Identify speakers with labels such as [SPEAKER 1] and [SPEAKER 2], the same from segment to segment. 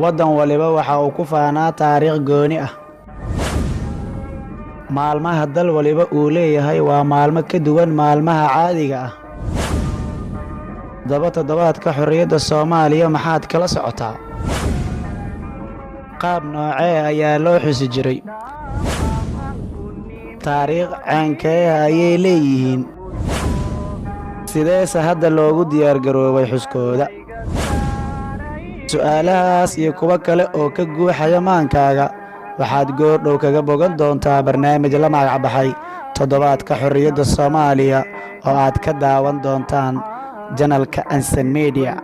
[SPEAKER 1] Waddan waliba waxa uu ku faanaa taariikh gooni ah. Maalmaha dal waliba uu leeyahay waa maalmo ka duwan maalmaha caadiga ah. Haddaba, toddobaadka xorriyadda Soomaaliya maxaad kala socotaa? Qaab noocee ayaa loo xusi jiray? Taariikh ceenkee ayay leeyihiin? Sideese hadda loogu diyaargaroobay xuskooda? Su'aalahaas iyo kuwo kale oo ka guuxaya maankaaga waxaad goordhow kaga bogan doontaa barnaamij la magac baxay Toddobaadka Xorriyadda Soomaaliya, oo aad ka daawan doontaan channelka Ansan Media.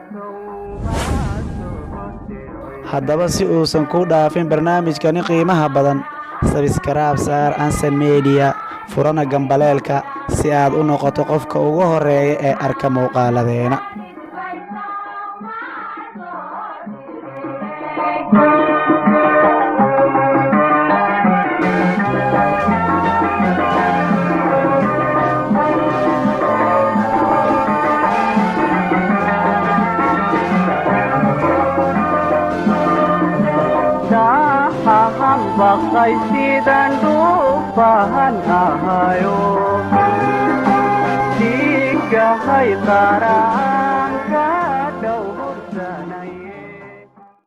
[SPEAKER 1] Haddaba, si uusan kuu dhaafin barnaamijkani qiimaha badan, subscribe saar Ansan Media, furana gambaleelka si aad u noqoto qofka ugu horreeya ee arka muuqaaladeena.
[SPEAKER 2] Dahahan baqay sidan dhuufahan ahayo, dhigahay qaraar.